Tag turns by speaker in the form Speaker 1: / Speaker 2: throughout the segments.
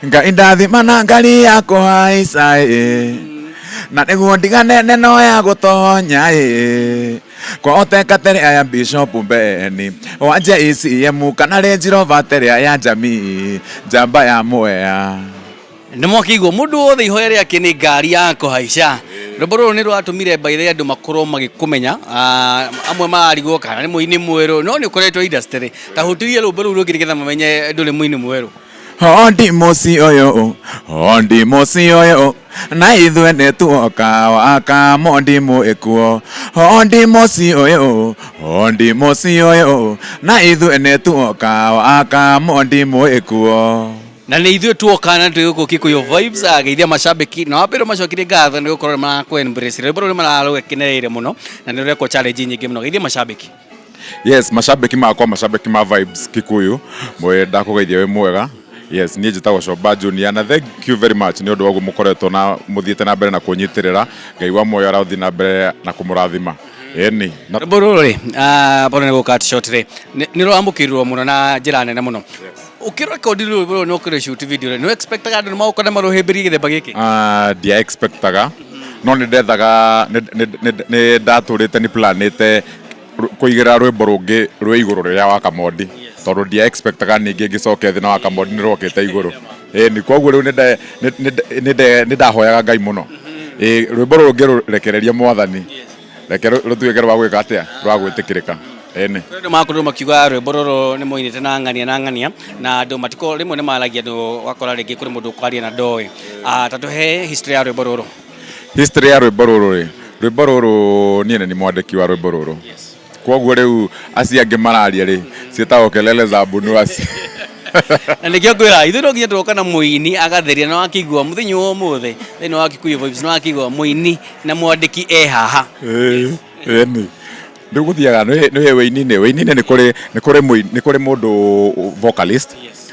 Speaker 1: Ngai ndathima na ngari ya kũhaica ĩ, na nĩguo ndigane neno ya gũtonya ĩ, kwahoteka ĩrĩa ya Bishop Beni wa JCM kana Range Rover ĩrĩa ya jamii njamba ya Mwea.
Speaker 2: Nĩ mwakĩigua mũndũ wothe ihoya rĩake nĩ ngari ya kũhaica. Rwĩmbo rũrũ nĩ rwatũmire by the way andũ makorwo magĩkũmenya. Amwe mararigwo kana nĩ mũini mwerũ, no nĩ ũkoretwo industry. Ta hutirie rwĩmbo rũu rũngĩ nĩgetha mamenye ndũrĩ mũini mwerũ.
Speaker 1: Hondi mũciĩ ũyũ, hondi mũciĩ ũyũ, na ithuĩ nĩ tuoka waka mondimũ ĩkuo. Hondi mũciĩ ũyũ, hondi mũciĩ ũyũ, na ithuĩ nĩ tuoka waka mondimũ ĩkuo.
Speaker 2: Na nĩ ithuĩ tuoka na twĩ gũkũ Kikuyu Vibes ageithia macambĩki na wambere macokirie ngatho nĩ gũkorwo nĩ marakũ embrace rwĩmbo rũrũ, nĩ mararũkenereire mũno na nĩ rũrekwo challenge nyingĩ mũno. Geithia macambĩki.
Speaker 1: Yes, macambĩki makwa, macambĩki ma Vibes Kikuyu, mwe ndakũgeithia wĩ mwega. Yes, niĩ njĩtagwo Comba Junior na thank you very much nĩ ũndũ wa ũguo mũkoretwo na mũthiĩte na mbere na kũnyitĩrĩra. Ngai wa muoyo arathiĩ na mbere na kũmũrathima, ĩni na
Speaker 2: Rwĩmbo rũrũ rĩ, pole nĩ gũkat short rĩ, nĩ rũramũkĩrirwo mũno na njĩra nene mũno. Ũkĩrekondi rwĩmbo rũrũ na ũkĩrĩ video rĩ, nĩ expectaga andũ nĩ magũkorwo na marũhĩmbĩrie gĩthemba gĩkĩ?
Speaker 1: Ah, ndia expectaga, no nĩ ndethaga, nĩ ndatũrĩte nĩ planĩte kũigĩrĩra rwĩmbo rũngĩ rwĩ igũrũ rĩrĩa wa Kamondi, tondũ ndia expectaga ningĩ ngĩcoke thĩ na wa Kamondi nĩ rwokĩte igũrũ. Ĩni koguo rĩu nĩ ndahoyaga Ngai mũno. Ĩ, rwĩmbo rũrũ ngĩrũrekereria Mwathani, reke rũtuĩke rwa gwĩka atĩa, rwa gwĩtĩkĩrĩka, ĩni.
Speaker 2: Kũrĩ andũ makorirwo makiuga rwĩmbo rũrũ nĩ mũinĩte na ng'ania na ng'ania, na andũ matiko rĩmwe nĩ maragia andũ, ũgakora rĩngĩ kũrĩ mũndũ ũkwaria na ndoĩ. Ta tũhe history ya rwĩmbo rũrũ.
Speaker 1: History ya rwĩmbo rũrũ rĩ, rwĩmbo rũrũ niĩ nĩ ni mwandĩki wa rwĩmbo rũrũ, koguo rĩu acio angĩ mararia rĩ, ciĩtagwo kelele za mbunuasi.
Speaker 2: Na nĩkĩo ngwĩra ithuĩ no nginya tũroka na mũini agatheria, na wakĩigua mũthenya wa ũmũthĩ thĩinĩ wa Kikuyu Vibes, nĩ wakĩigua mũini na mwandĩki e haha.
Speaker 1: Ĩni rĩu gũthiaga nĩ wĩini-inĩ nĩ kũrĩ mũndũ vocalist,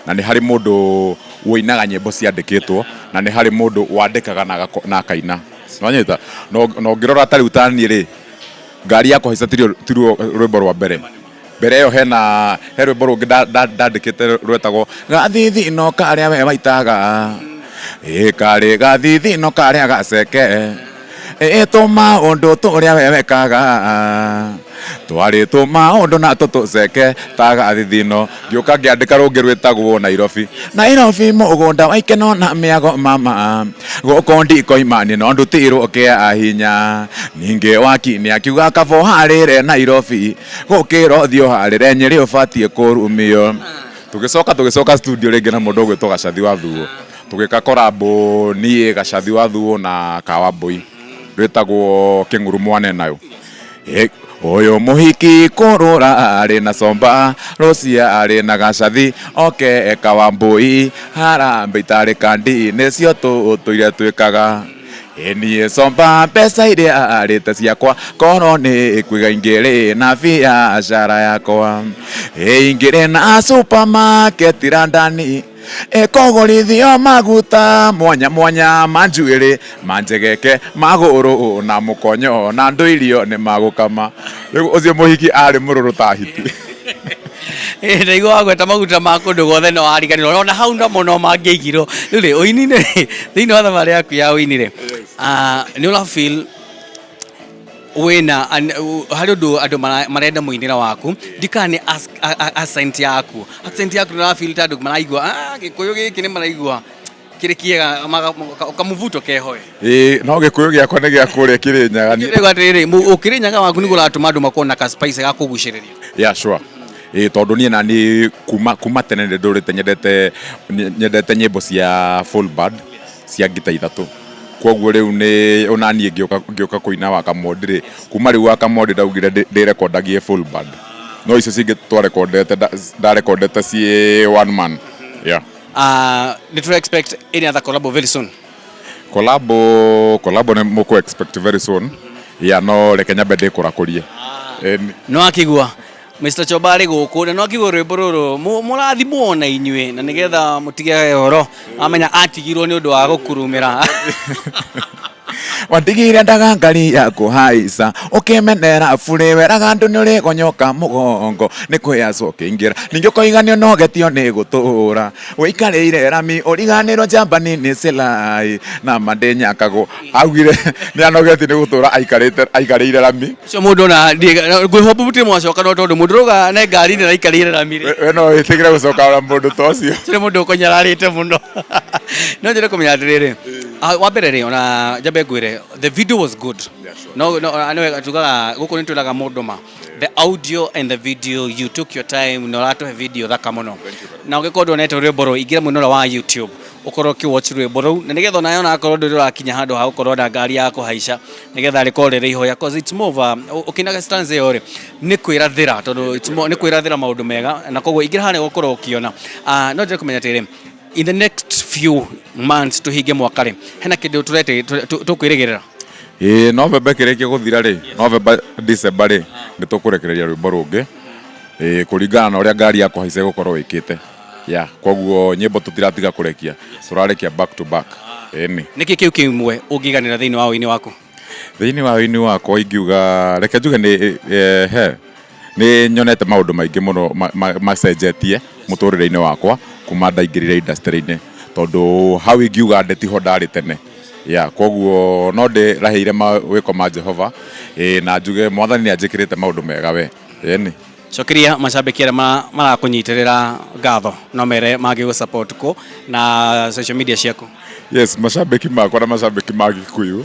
Speaker 1: na nĩ harĩ mũndũ ũinaga nyĩmbo ciandĩkĩtwo, na nĩ harĩ mũndũ wandĩkaga na akaina. Nĩwanyita? Na ũngĩrora ta rĩu ta niĩ rĩ, ngari ya kũhaica tiruo rwĩmbo rwa mbere. Mbere ĩyo hena he rwĩmbo rũngĩ ndandĩkĩte rwetagwo gathithino karĩa we waitaga, ĩ karĩ gathithino karĩa gaceke, ĩ tũmaũndũ tũrĩa we wekaga twarĩ tũmaũndũ na tũtũceke ta gathithino. Ngĩũka ngĩandĩka rũngĩ rwĩtagwo Nairobi, Nairobi mũgũnda wa ikeno na mĩago, mama gũkũ ndikoima nĩ no ndutirwo kĩa hinya. Ningĩ wakini akiuga kaba ũharĩre Nairobi gũkĩra ũthiĩ ũharĩre Nyĩrĩ, ũbatiĩ kũrumio. Tũgĩcoka studio rĩngĩ na mũndũ ũgwĩtwo Gacathi wa Thuo, tũgĩka collabo niĩ, Gacathi wa Thuo na Kawambũi, rwĩtagwo Kĩng'uru Mwane nayo. Ũyũ mũhiki kũrũra arĩ na Comba, rũcia arĩ na Gacathi, oke Kawambũi, harambĩ itarĩ kandi nĩcio tũtũire twĩkaga. Ĩ niĩ Comba mbeca iria arĩte ciakwa, korwo nĩ kwiga ingĩrĩ na biacara yakwa, ĩ ingĩrĩ na supermarket London, ĩkũgũrithio maguta mwanya mwanya ma njuĩrĩ, ma njegeke, magũrũ na mũkonyo, na andũ irio nĩ magũkama. Rĩu ũcio mũhiki arĩ mũrũrũ ta hiti.
Speaker 2: Ndaigua wagweta maguta ma kũndũ guothe no wariganĩrwo ona hau no mũno mangĩigirwo. Rĩu rĩ, ũini-inĩ rĩ, thĩinĩ wa thabarĩ yaku ya ũini rĩ, nĩ ũra feel wĩna harĩ ũndũ andũ marenda mũinĩre waku, ndikana nĩ accent yaku nĩ ũra feel ta andũ maraigua Gĩkũyũ gĩkĩ nĩ maraigua kĩrĩ kĩega, kamũvuto keho?
Speaker 1: Ĩĩ, no Gĩkũyũ gĩakwa nĩ gĩa kũrĩa Kĩrĩnyaga.
Speaker 2: Rĩu atĩrĩrĩ, ũkĩrĩnyaga waku nĩguo ũratũma andũ makorwo na ka spice ga kũgucĩrĩria.
Speaker 1: Yeah, sure. Ĩĩ, tondũ niĩ nani kuma tene nĩ ndũrĩte nyendete nyĩmbo cia full band cia ngita ithatũ, koguo rĩu nĩ ona niĩ ngĩũka kũina wa Kamondi rĩ, kuma rĩu wa Kamondi ndaugire ndĩrekondagie full band, no icio cingĩ twarekondete ndarekondete ciĩ one man, yeah.
Speaker 2: Nĩ tũra expect any other collab very soon?
Speaker 1: Collabo nĩ mũkũ expect very soon, yeah, no reke nyambe ndĩkũrakũrie.
Speaker 2: No akĩigua Mr. Choba arĩ gũkũ, na no akĩigua rwĩmbo rũrũ mũrathimwo na inyuĩ, na nĩgetha mũtige ũhoro amenya atigirwo nĩ ũndũ wa gũkurumĩra.
Speaker 1: Wandigire ndaga ngari ya kũhaica, ũkĩmenera burĩ, weraga andũ nĩ ũrĩgonyoka mũgongo nĩ kwĩyacwo ũkĩingĩra, ningĩ ũkoiga nĩ ũnogetio nĩ gũtũra, wĩikarĩire rami ũriganĩrwo njambani nĩ cilai na mandĩnyakagwo. Augire nĩ anogetie nĩ gũtũra aikarĩte aikarĩire rami.
Speaker 2: Ũcio mũndũ ona ngwĩhomba mũtirĩ mwacoka, no tondũ mũndũ ũrauga ne ngari-inĩ na aikarĩire rami rĩ.
Speaker 1: We no wĩtĩkĩre gũcoka na mũndũ ta ũcio?
Speaker 2: Ũcio nĩ mũndũ ũkũnyararĩte mũno. No njende kũmenya atĩrĩrĩ, wa mbere rĩ, ona njambe ngwĩre the video was good. No nĩ tugaga gũkũ nĩ twĩraga mũndũ ma the audio and the video, you took your time na ũratũhe video thaka mũno. Na ũngĩkorwo ndwonete rwĩmbo rũu, ingĩra mwena ũrĩa wa YouTube ũkorwo ũkĩwatch rwĩmbo rũu, na nĩgetha onawe onakorwo ndũrĩ ũrakinya handũ ha gũkorwo na ngari ya kũhaica, nĩgetha rĩkorwo rĩrĩ ihoya, cause it's more of a ũkĩinaga stanza ĩyo rĩ, nĩ kwĩrathĩra, tondũ it's more nĩ kwĩrathĩra maũndũ mega, na koguo ingĩra harĩa ũkorwo ũkĩona. No njende kũmenya atĩrĩrĩ, in the next few months tũhinge mwaka rĩ, hena kĩndũ tũrete tũkwĩrĩgĩrĩra?
Speaker 1: Ĩĩ, November ĩkĩrĩkia gũthira rĩ, November, December rĩ, nĩ tũkũrekereria rwĩmbo rũngĩ, ĩĩ, kũringana na ũrĩa ngari ya kũhaica ĩgũkorwo ĩkĩte ya. Koguo nyĩmbo tũtiratiga kũrekia, tũrarekia back to back, ĩni.
Speaker 2: Nĩkĩ kĩu kĩmwe ũngĩiganĩra thĩinĩ wa ũini waku?
Speaker 1: Thĩinĩ wa ũini wakwa ingiuga, reke njuge nĩ he nĩ nyonete maũndũ maingĩ mũno macenjetie mũtũrĩre-inĩ wakwa kuma ndaingĩrire industry-inĩ, tondũ hau ingiuga ndĩ tiho ndarĩ tene ya. Koguo no ndĩrahĩire mawĩko ma Jehova, ĩĩ, na njuge Mwathani nĩ anjĩkĩrĩte maũndũ mega we, ĩni.
Speaker 2: Cokeria macambĩki arĩa marakũnyitĩrĩra ngatho, no mere mangĩgũ support kũ na social media ciaku.
Speaker 1: Yes, macambĩki makwa na macambĩki ma Gĩkũyũ,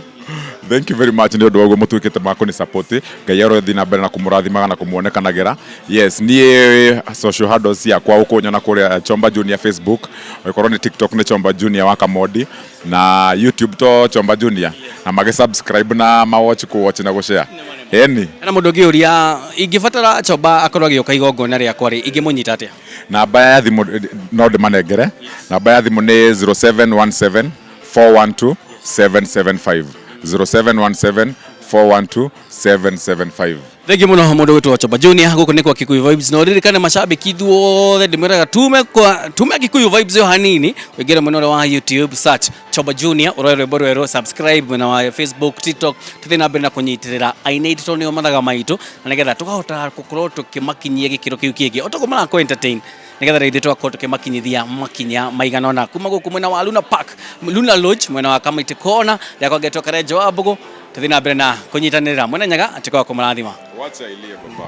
Speaker 1: thank you very much nĩ ũndũ wa ũguo mũtuĩkĩte ma kũni support. Ngai arothiĩ na mbere na kũmũrathimaga na kũmuonekanagĩra. Yes, niĩ social handles ciakwa ũkũnyona kũrĩa Chomba Junior Facebook, ũgĩkorwo nĩ TikTok nĩ Chomba Junior wa Kamondi, na YouTube to Chomba Junior, na magĩ subscribe na mawatch, kũwatch na gũshare, ĩni.
Speaker 2: Hena mũndũ ũngĩũria, ingĩbatara Chomba akorwo agĩũka igongona rĩakwa rĩ, ingĩmũnyita atĩa?
Speaker 1: Namba ya thimũ no ndĩmanengere. Namba ya thimũ nĩ 0717 412 775, 0717 412 775.
Speaker 2: Thengiũ mũno mũndũ gwĩtwo Chomba Junior. Gũkũ nĩ kwa Kikuyu Vibes, na ũririkane macambĩki ithuothe ndĩmwĩraga tume kwa tume Kikuyu Vibes ĩyo hanini, ũingĩre mwena ũrĩa wa YouTube, search Chomba Junior, ũroe rwĩmbo rwerũ, subscribe mwena wa Facebook, TikTok, tũthiĩ na mbere na kũnyitĩrĩra aini aitũ tondũ nĩo mathaga maitũ, na nĩgetha tũkahota gũkorwo tũkĩmakinyia gĩkĩro kĩu kĩngĩ o toguo marakũ entertain, nĩgetha rĩu ithuĩ tũgakorwo tũkĩmakinyithia makinya maigana ũna kuma gũkũ mwena wa Luna Park, Luna Lodge, mwena wa Kamiti Corner. Rĩakwa ngetwo Karenjo wa Mbũgũ. Tũthiĩ na mbere na kũnyitanĩra mwene Nyaga atuĩke wa kũmũrathima.
Speaker 1: Wacha ilie, baba.